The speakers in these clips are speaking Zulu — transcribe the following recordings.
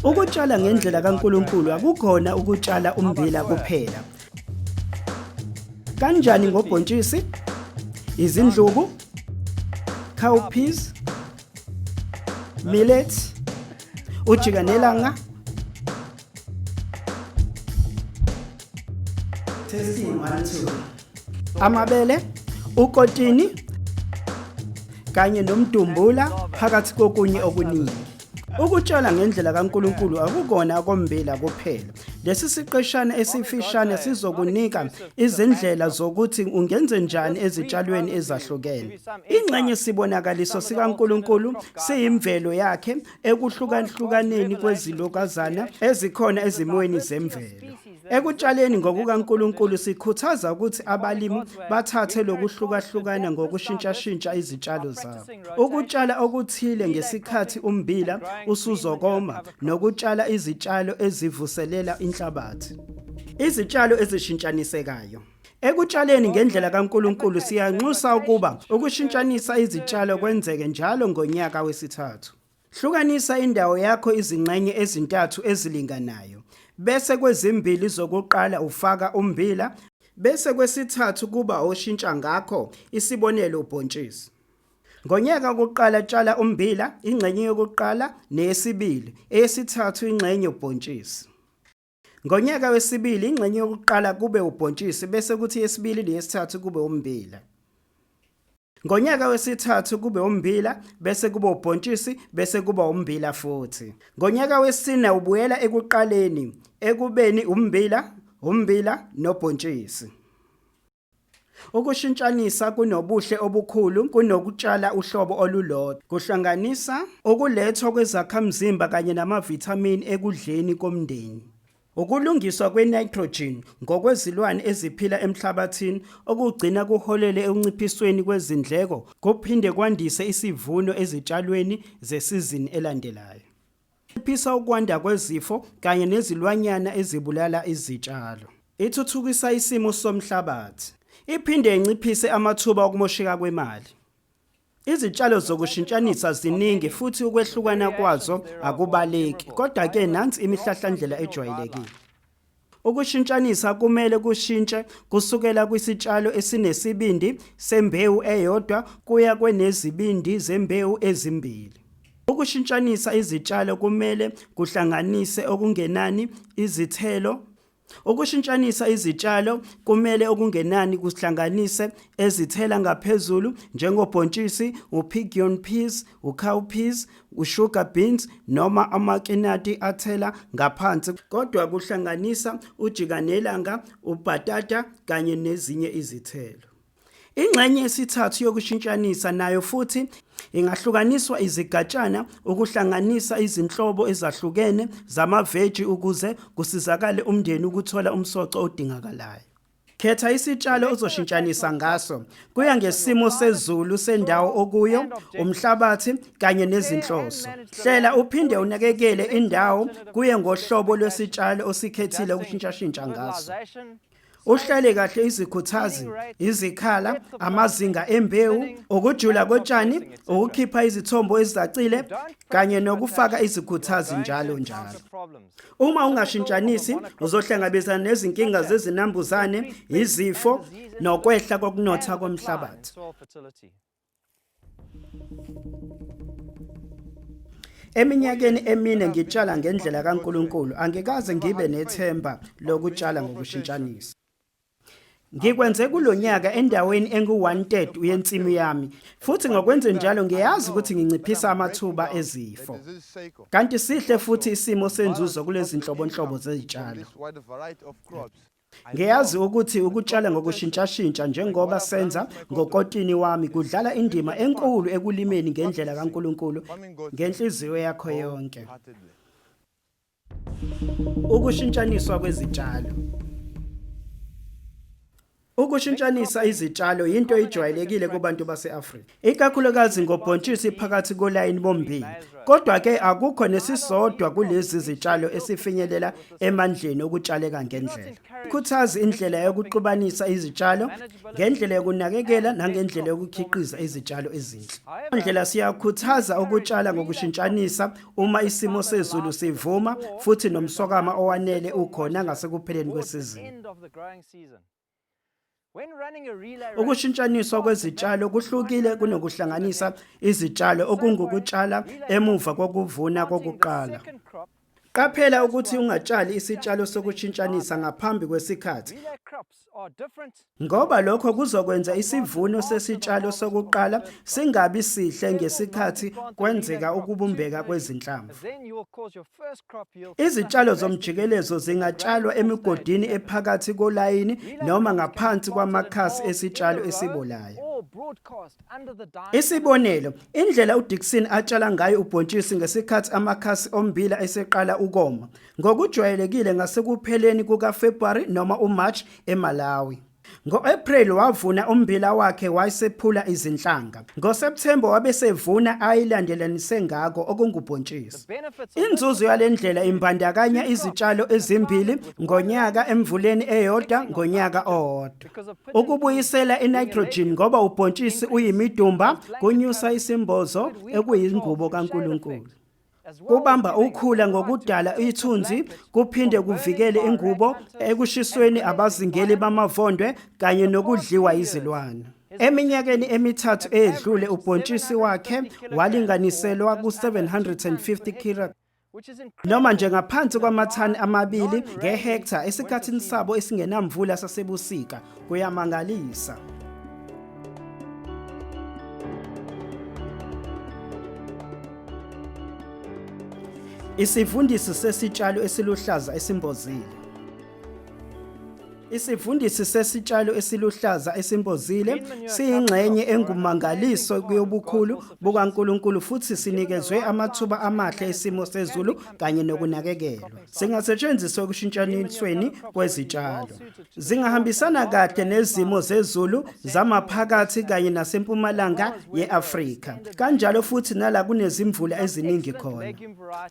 Ukutshala ngendlela kaNkulunkulu akukhona ukutshala ummbila kuphela. Kanjani ngobhontshisi, izindlubu, cowpeas, millet, ujikanelanga, Testing 1 2. Amabele, ukotini kanye nomdumbula phakathi kokunye okuningi. Ukutshala ngendlela kaNkulunkulu akukona okombila kuphela. Lesi siqeshana esifishane sizokunika izindlela zokuthi ungenze njani ezitshalweni ezahlukene. Ingxenye sibonakaliso sikaNkulunkulu siyimvelo yakhe ekuhlukahlukaneni kwezilokazana ezikhona ezimweni zemvelo. Ekutshaleni ngokukaNkulunkulu sikhuthaza ukuthi abalimi bathathe lokuhlukahlukana ngokushintshashintsha izitshalo zabo. Ukutshala okuthile ngesikhathi ummbila usuzokoma nokutshala izitshalo ezivuselela inhlabathi. Izitshalo ezishintshanisekayo. Ekutshaleni ngendlela kaNkulunkulu siyanxusa ukuba ukushintshanisa izitshalo kwenzeke njalo ngonyaka wesithathu. Hlukanisa indawo yakho izingxenye ezintathu ezilinganayo, bese kwezimbili zokuqala ufaka ummbila, bese kwesithathu kuba oshintsha ngakho, isibonelo ubhontshisi. Ngonyaka wokuqala tshala ummbila, ingxenye yokuqala neyesibili, eyesithathu ingxenye ubhontshisi. Ngonyaka wesibili ingxenye yokuqala kube ubhontshisi bese kuthi eyesibili neyesithathu kube ummbila. Ngonyaka wesithathu kube ummbila bese kuba ubhontshisi bese kuba ummbila futhi. Ngonyaka wesine ubuyela ekuqaleni ekubeni ummbila, ummbila nobhontshisi. Ukushintshanisa kunobuhle obukhulu kunokutshala uhlobo olulodwa. Kuhlanganisa ukulethwa kwezakhamzimba kanye namavithamini ekudleni komndeni. Ukulungiswa kwe-nitrogen ngokwezilwane eziphila emhlabathini okugcina kuholele ekunciphisweni kwezindleko kuphinde kwandise isivuno ezitshalweni zesizini elandelayo. Inciphisa ukwanda kwezifo kanye nezilwanyana ezibulala izitshalo. Ithuthukisa isimo somhlabathi. Iphinde inciphise amathuba okumosheka kwemali. Izitshalo zokushintshanisa ziningi futhi ukwehlukana kwazo akubaleki, kodwa-ke nansi imihlahlandlela ejwayelekile. Ukushintshanisa kumele kushintshe kusukela kwisitshalo esinesibindi sembewu eyodwa kuya kwenezibindi zembewu ezimbili. Ukushintshanisa izitshalo kumele kuhlanganise okungenani izithelo Ukushintshanisa izitshalo kumele okungenani kuhlanganise ezithela ngaphezulu njengobhontshisi, upigeon peas, ucowpeas, usugar beans noma amakinati athela ngaphansi kodwa kuhlanganisa ujikanelanga, ubhatata kanye nezinye izithelo. Ingxenye yesithathu yokushintshanisa nayo futhi ingahlukaniswa izigatshana ukuhlanganisa izinhlobo ezahlukene zamaveji ukuze kusizakale umndeni ukuthola umsoco odingakalayo. Khetha isitshalo ozoshintshanisa ngaso kuya ngesimo sezulu sendawo okuyo, umhlabathi kanye nezinhloso. Hlela uphinde unakekele indawo kuye ngohlobo lwesitshalo osikhethile ukushintshashintsha ngaso. Uhlele kahle izikhuthazi, izikhala, amazinga embewu, ukujula kotshani, ukukhipha izithombo ezizacile kanye nokufaka izikhuthazi njalo njalo. Uma ungashintshanisi, uzohlangabezana nezinkinga zezinambuzane, izifo nokwehla kokunotha komhlabathi. Eminyakeni emine ngitshala ngendlela kaNkulunkulu angikaze ngibe nethemba lokutshala ngokushintshanisa. Ngikwenze kulo nyaka endaweni engu-one-third yensimu yami futhi ngokwenze njalo ngiyazi ukuthi nginciphisa amathuba ezifo. Kanti sihle futhi isimo senzuzo kulezi nhlobonhlobo zezitshalo. Ngiyazi ukuthi ukutshala ngokushintshashintsha njengoba senza ngokotini wami kudlala indima enkulu ekulimeni ngendlela kaNkulunkulu ngenhliziyo yakho yonke. Ukushintshaniswa kwezitshalo. Ukushintshanisa izitshalo yinto ejwayelekile kubantu base-Afrika, ikakhulukazi ngobhontshisi phakathi kolayini bommbila. Kodwa-ke akukho nesisodwa kulezi zitshalo esifinyelela emandleni okutshaleka ngendlela. Khuthaza indlela yokuxubanisa izitshalo ngendlela yokunakekela nangendlela yokukhiqiza izitshalo ezinhle. Indlela siyakhuthaza ukutshala ngokushintshanisa uma isimo sezulu sivuma futhi nomswakama owanele ukhona ngasekupheleni kwesizini. Ukushintshaniswa kwezitshalo kuhlukile kunokuhlanganisa izitshalo okungukutshala emuva kokuvuna kokuqala. Qaphela ukuthi ungatshali isitshalo sokushintshanisa ngaphambi kwesikhathi ngoba lokho kuzokwenza isivuno sesitshalo sokuqala singabi sihle ngesikhathi kwenzeka ukubumbeka kwezinhlamvu. Izitshalo zomjikelezo zingatshalwa emigodini ephakathi kolayini noma ngaphansi kwamakhasi esitshalo esibolayo. Isibonelo, indlela uDickson atshala ngayo ubhontshisi ngesikhathi amakhasi ommbila eseqala ukoma, ngokujwayelekile ngasekupheleni kukaFebruary noma uMarch eMalawi. Ngo-April wavuna ummbila wakhe wayesephula izinhlanga. NgoSepthemba wabe esevuna ayilandelanise ngako okungubhontshisi. Inzuzo yale ndlela imbandakanya izitshalo ezimbili ngonyaka emvuleni eyodwa ngonyaka owodwa. Ukubuyisela i-nitrogen ngoba ubhontshisi uyimidumba kunyusa isimbozo ekuyingubo kaNkulunkulu. Kubamba ukhula ngokudala ithunzi kuphinde kuvikele ingubo ekushisweni abazingeli bamavondwe kanye nokudliwa yizilwane. Eminyakeni emithathu eyedlule ubhontshisi wakhe walinganiselwa ku-750 kg noma nje ngaphansi kwamathani amabili ngehektha esikhathini sabo esingenamvula sasebusika. Kuyamangalisa. Isivundisi sesitshalo esiluhlaza esimbozile. Isivundisi sesitshalo esiluhlaza esimbozile siyingxenye engumangaliso yobukhulu bukaNkulunkulu futhi sinikezwe amathuba amahle esimo sezulu kanye nokunakekelwa. Singasetshenziswa ekushintshanisweni kwezitshalo. Zingahambisana kahle nezimo zezulu zamaphakathi kanye nasempumalanga ye-Afrika, kanjalo futhi nala kunezimvula eziningi khona.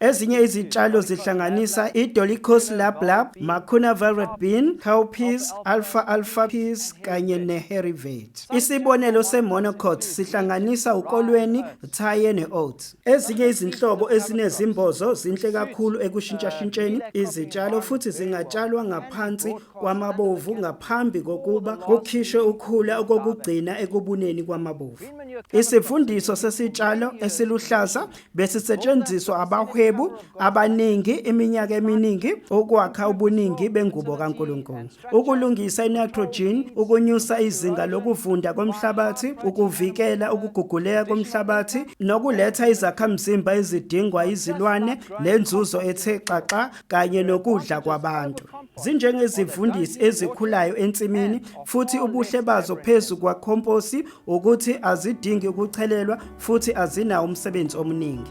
Ezinye izitshalo zihlanganisa i-Dolichos lablab, Macuna velvet bean, cowpeas, alfa-alfa peas kanye ne-hairy veg. Isibonelo se-monocot sihlanganisa ukolweni, thaye ne-oats. Ezinye izinhlobo ezinezimbozo zinhle kakhulu ekushintshashintsheni izitshalo futhi zingatshalwa ngaphansi kwamabovu ngaphambi kokuba kukhishwe ukhula okokugcina ekubuneni kwamabovu. Isivundiso sesitshalo esiluhlaza besisetshenziswa abahwebu abaningi iminyaka eminingi ukwakha ubuningi bengubo kaNkulunkulu. Ukulungisa i-nitrogen, ukunyusa izinga lokuvunda komhlabathi, ukuvikela ukuguguleka komhlabathi nokuletha izakhamzimba ezidingwa izilwane nenzuzo ethe xaxa kanye nokudla kwabantu. Zinjengezivundisi ezikhulayo ensimini futhi ubuhle bazo phezu kwakhomposi ukuthi azidingi ukuchelelwa futhi azinawo umsebenzi omningi.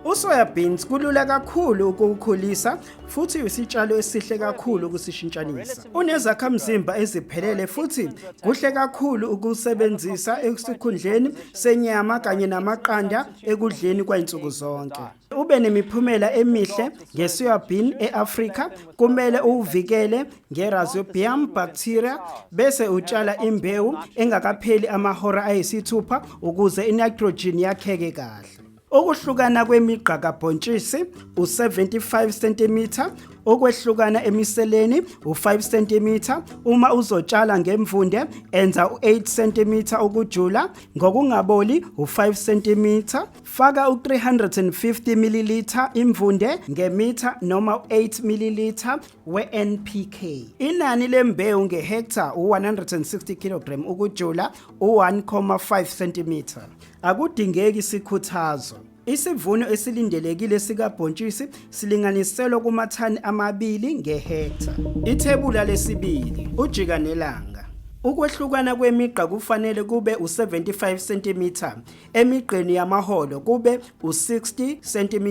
Usoya beans kulula kakhulu ukuwukhulisa futhi uyisitshalo esihle kakhulu ukusishintshanisa. Unezakhamzimba eziphelele futhi kuhle kakhulu ukusebenzisa esikhundleni senyama kanye namaqanda ekudleni kwansuku zonke. Ube nemiphumela emihle nge-soya bean e-Afrika, kumele uwuvikele nge-Rhizobium bacteria bese utshala imbewu engakapheli amahora ayisithupha ukuze i-nitrogen yakheke kahle. Ukuhlukana kwemigqa kabhontshisi u-75 cm, ukwehlukana emiseleni u-5 cm. Uma uzotshala ngemvunde enza u-8 cm ukujula, ngokungaboli u-5 cm. Faka u-350 ml imvunde ngemitha noma u-8 ml we-NPK. Inani lembewu ngehektha u-160 kg ukujula u-1,5 cm. Akudingeki sikhuthazo. Isivuno esilindelekile sikabhontshisi silinganiselwa kumathani amabili ngehektha. Ithebula lesibili, ujika nelanga. Ukwehlukana kwemigqa kufanele kube u-75 cm emigqeni yamaholo kube u-60 cm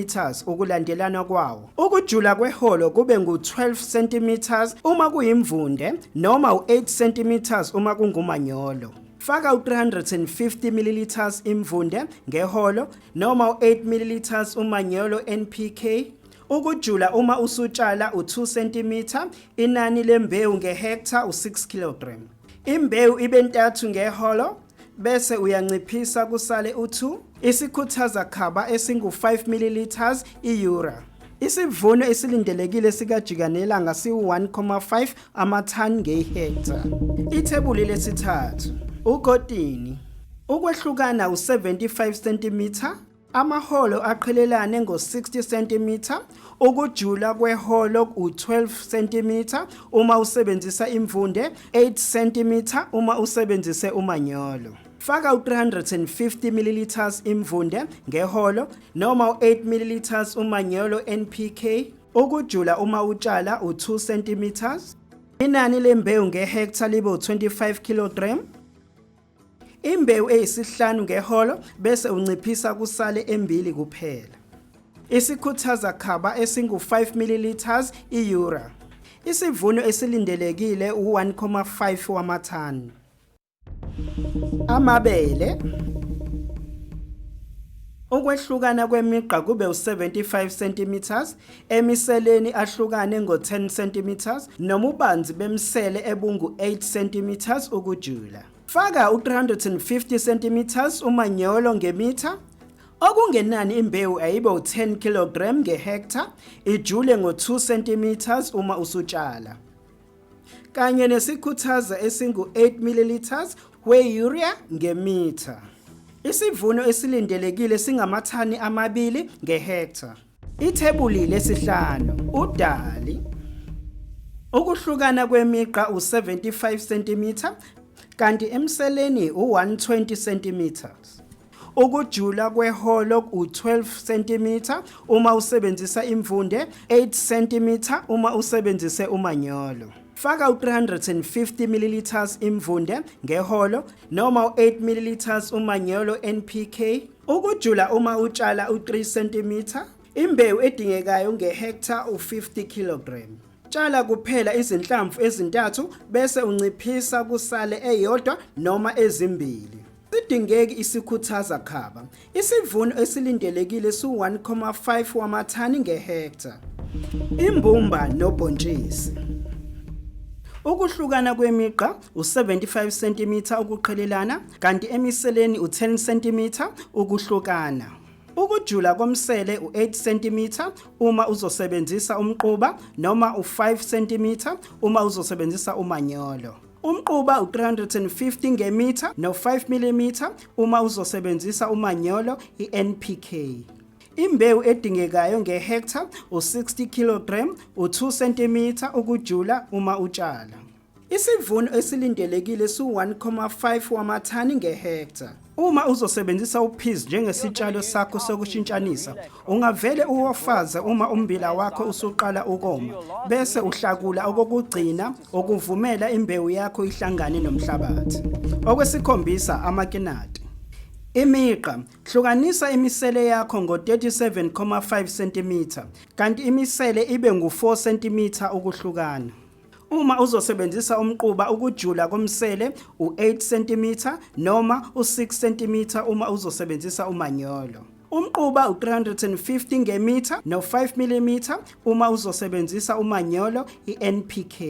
ukulandelana kwawo. Ukujula kweholo kube ngu-12 cm uma kuyimvunde noma u-8 cm uma kungumanyolo. Faka u-350 ml imvunde ngeholo noma u-8 ml umanyolo NPK. Ukujula uma usutshala u-2 cm, inani lembewu ngehektha u-6 kg. Imbewu ibe ntathu ngeholo bese uyanciphisa kusale u-2. Isikhuthaza khaba esingu-5 ml i-urea. Isivuno esilindelekile sikajikanelanga siwu-1,5 amathani ngehektha. Ithebuli lesithathu. Ukotini. Ukwehlukana u-75 cm, amaholo aqhelelane ngo-60 cm, ukujula kweholo u-12 cm uma usebenzisa imvunde, 8 cm uma usebenzise umanyolo. Faka u-350 ml imvunde ngeholo noma u-8 ml umanyolo NPK. Ukujula uma utshala u-2 cm. Inani lembewu ngehektha libe u-25 kg. Imbewu eyisihlanu ngeholo bese unciphisa kusale embili kuphela. Isikhuthaza khaba esingu-5 ml i-urea. Isivuno esilindelekile u-1,5 wamathani. Amabele. Ukwehlukana kwemigqa kube u-75 cm, emiseleni ahlukane ngo-10 cm noma ubanzi bemisele ebungu-8 cm ukujula. Faka u-350 cm umanyolo ngemitha. Okungenani imbewu ayibe u-10 kg ngehektha, ijule ngo-2 cm uma usutshala. Kanye nesikhuthaza esingu-8 ml we-urea ngemitha. Isivuno esilindelekile singamathani amabili ngehektha. Ithebuli lesihlanu. Udali. Ukuhlukana kwemigqa u-75 cm kanti emseleni u-120 cm. Ukujula kweholo u-12 cm uma usebenzisa imvunde, 8 cm uma usebenzise umanyolo. Faka u-350 ml imvunde ngeholo noma u-8 ml umanyolo NPK. Ukujula uma utshala u-3 cm. Imbewu edingekayo ngehektha u-50 kg. Tshala kuphela izinhlamvu ezintathu bese unciphisa kusale eyodwa noma ezimbili. Sidingeki isikhuthaza khaba. Isivuno esilindelekile su-1,5 wamathani ngehektha. Imbumba nobhontshisi. Ukuhlukana kwemigqa u-75 cm ukuqhelelana kanti emiseleni u-10 cm ukuhlukana. Ukujula komsele u-8 cm uma uzosebenzisa umquba noma u-5 cm uma uzosebenzisa umanyolo. Umquba u-350 ngemitha no-5 mm uma uzosebenzisa umanyolo i-NPK. Imbewu edingekayo ngehektha u-60 kg u-2 cm ukujula uma utshala. Isivuno esilindelekile su-1,5 wamathani ngehektha. Uma uzosebenzisa uphizi njengesitshalo sakho sokushintshanisa, ungavele uwofaze uma ummbila wakho usuqala ukoma, bese uhlakula okokugcina ukuvumela imbewu yakho ihlangane nomhlabathi. Okwesikhombisa, amakinati. Imigqa, hlukanisa imisele yakho ngo-37,5 cm kanti imisele ibe ngu-4 cm ukuhlukana. Uma uzosebenzisa umquba ukujula komsele u-8 cm noma u-6 cm uma uzosebenzisa umanyolo. Umquba u-350 ngemitha no-5 mm uma uzosebenzisa umanyolo i-NPK.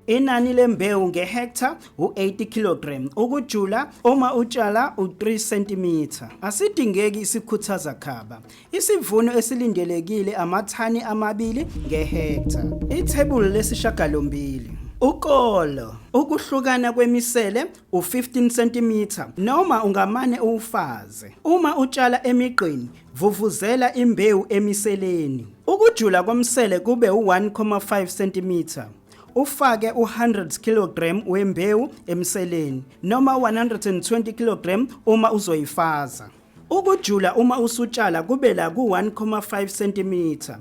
Inani lembewu ngehektha u-80 kg ukujula uma utshala u-3 cm. Asidingeki isikhuthaza khaba. Isivuno esilindelekile amathani amabili ngehektha. Ithebuli lesishagalombili. Ukolo, ukuhlukana kwemisele u-15 cm noma ungamane uwufaze. Uma utshala emigqeni, vuvuzela imbewu emiseleni. Ukujula komsele kube u-1,5 cm. Ufake u-100 kg wembewu emseleni noma 120 kg uma uzoyifaza. Ukujula uma usutshala kube la ku-1,5 cm.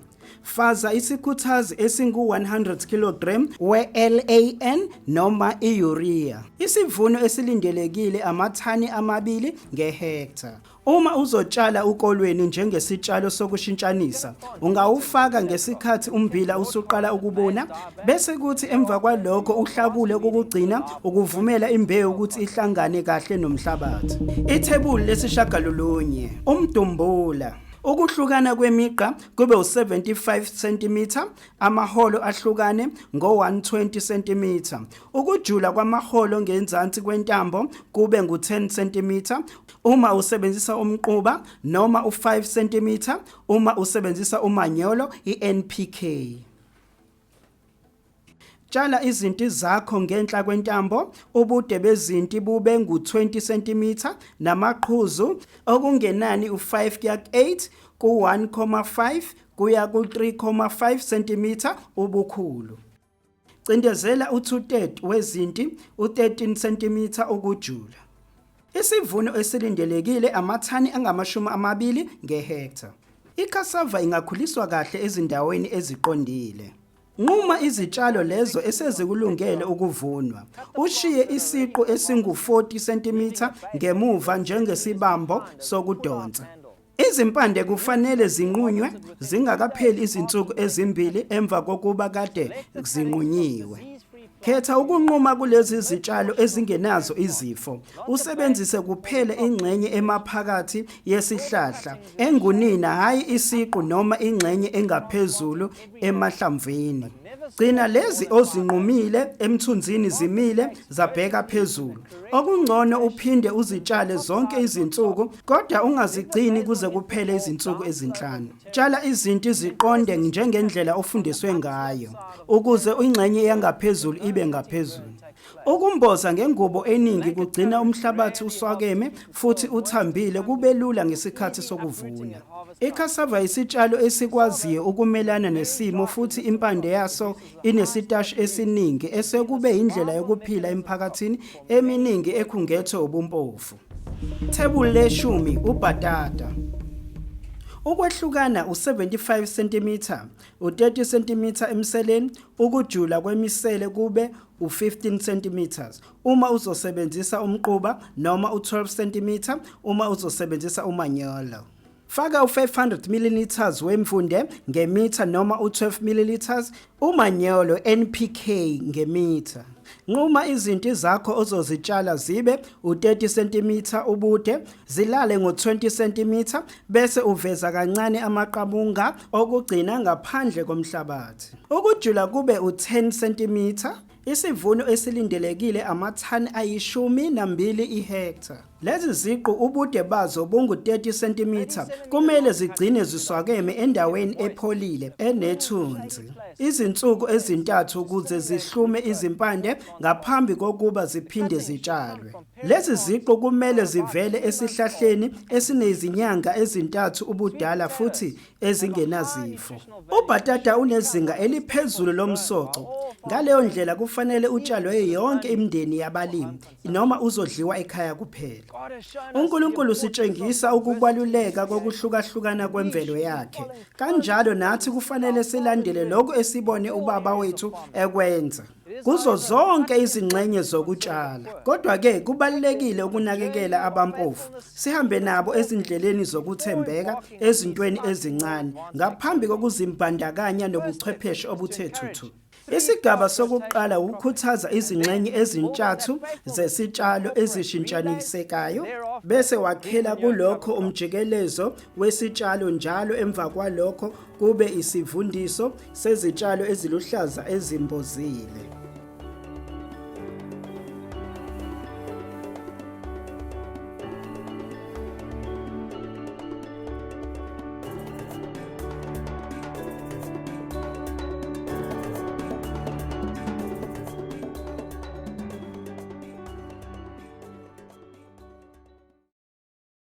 Faza isikhuthazi esingu-100 kg we-LAN noma i-urea. Isivuno esilindelekile amathani amabili ngehektha. Uma uzotshala ukolweni njengesitshalo sokushintshanisa, ungawufaka ngesikhathi ummbila usuqala ukubuna, bese kuthi emva kwalokho uhlakule kokugcina ukuvumela imbewu ukuthi ihlangane kahle nomhlabathi. Ithebuli lesishagalolunye, umdumbula. Ukuhlukana kwemigqa kube u-75 cm, amahholo ahlukane ngo-120 cm. Ukujula kwamahholo ngenzansi kwentambo kube ngu-10 cm uma usebenzisa umquba noma u-5 cm uma usebenzisa umanyolo i-NPK. Tshala izinti zakho ngenhla kwentambo, ubude bezinti bube ngu-20 cm namaqhuzu okungenani u-5 kuya ku-8 ku-1,5 kuya ku-3,5 cm ubukhulu. Cindezela u-2/3 wezinti u-13 cm ukujula. Isivuno esilindelekile amathani angamashumi amabili ngehektha. Icassava ingakhuliswa kahle ezindaweni eziqondile. Nquma izitshalo lezo esezikulungele ukuvunwa. Ushiye isiqu esingu-40 cm ngemuva njengesibambo sokudonsa. Izimpande kufanele zinqunywe zingakapheli izinsuku ezimbili emva kokuba kade zinqunyiwe. Khetha ukunquma kulezi zitshalo ezingenazo izifo, usebenzise kuphela ingxenye emaphakathi yesihlahla engunina hhayi isiqu noma ingxenye engaphezulu emahlamvini. Gcina lezi ozinqumile emthunzini zimile zabheka phezulu. Okungcono uphinde uzitshale zonke izinsuku kodwa ungazigcini kuze kuphele izinsuku ezinhlanu. Tshala izinti ziqonde njengendlela ofundiswe ngayo ukuze ingxenye yangaphezulu ibe ngaphezulu. Ukumboza ngengubo eningi kugcina umhlabathi uswakeme futhi uthambile kube lula ngesikhathi sokuvuna. Icassava isitshalo esikwaziyo ukumelana nesimo futhi impande yaso inesitashi esiningi esekube indlela yokuphila emphakathini eminingi ekhungethwe ubumpofu. Thebuli leshumi ubhatata. Ukwehlukana u-75 cm, u-30 cm emseleni, ukujula kwemisele kube u-15 cm uma uzosebenzisa umquba noma u-12 cm uma uzosebenzisa umanyolo. Faka u-500 ml wemvunde ngemitha noma u-12 ml umanyolo NPK ngemitha. Nquma izinti zakho ozozitshala zibe u-30 cm ubude, zilale ngo-20 cm bese uveza kancane amaqabunga okugcina ngaphandle komhlabathi. Ukujula kube u-10 cm. Isivuno esilindelekile amathani ayishumi nambili ihektha. Lezi ziqu ubude bazo bungu-30 cm kumele zigcine ziswakeme endaweni epholile enethunzi izinsuku ezintathu ukuze zihlume izimpande ngaphambi kokuba ziphinde zitshalwe. Lezi ziqu kumele zivele esihlahleni esinezinyanga ezintathu ubudala futhi ezingenazifo. Ubhatata unezinga eliphezulu lomsoco. Ngaleyo ndlela kufanele utshalwe yonke imindeni yabalimi noma uzodliwa ekhaya kuphela. UNkulunkulu sitshengisa ukubaluleka kokuhlukahlukana kwemvelo yakhe. Kanjalo nathi kufanele silandele lokhu esibone uBaba wethu ekwenza kuzo zonke izingxenye zokutshala. Kodwa-ke kubalulekile ukunakekela abampofu, sihambe nabo ezindleleni zokuthembeka ezintweni ezincane ngaphambi kokuzimbandakanya nobuchwepheshe obuthe thuthu. Isigaba sokuqala ukukhuthaza izingxenye ezintathu zesitshalo ezishintshanisekayo bese wakhela kulokho umjikelezo wesitshalo njalo emva kwalokho kube isivundiso sezitshalo eziluhlaza ezimbozile.